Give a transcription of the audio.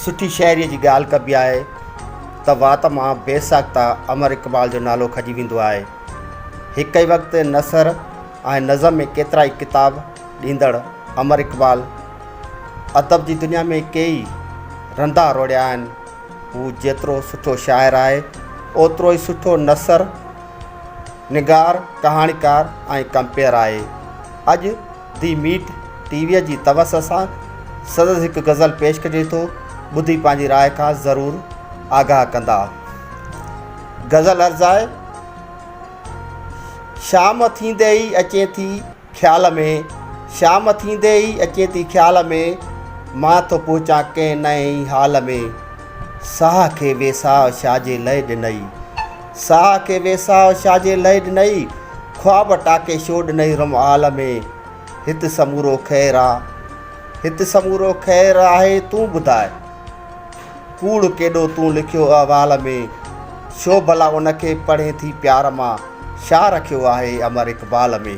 سٺي شاعريء جي ڳالهه ڪبي آهي ته وات مان بي ساخته امر اقبال جو نالو کڄي ويندو آهي. هڪ ئي وقت نثر ۽ نظم ۾ ڪيترائي ڪتاب ڏيندڙ امر اقبال ادب جي دنيا ۾ ڪيئي رندا روڙيا آهن. هو جيترو سٺو شاعر آهي، اوترو ئي سٺو نثر نگار، ڪهاڻيڪار ۽ ڪمپيئر آهي. اڄ the ميٽ ٽي ويء جي توسط سان سندس هڪ غزل پيش ڪجي ٿو، ٻڌي پنهنجي راء کان ضرور آگاهه ڪندا. غزل عرض آهي، شام ٿيندي ئي اچين ٿي خيال ۾، شام ٿيندي ئي اچين ٿي خيال ۾، مان ٿو پهچان ڪنهن نئين ئي حال ۾، ساهه کي ويساهه شاهه جي لئه ڏنئي، ساهه کي ويساهه شاهه جي لئه ڏنئي، خواب ٽاڪي شو ڏنئي رمعال ۾، هت سمورو خير آ، هت سمورو خير آهي تون ٻڌاء، ڪوڙ ڪيڏو تون لکيو احوال ۾، شو ڀلا ان کي پڙهين ٿي پيار مان، شاهه رکيو آهي امر اقبال ۾.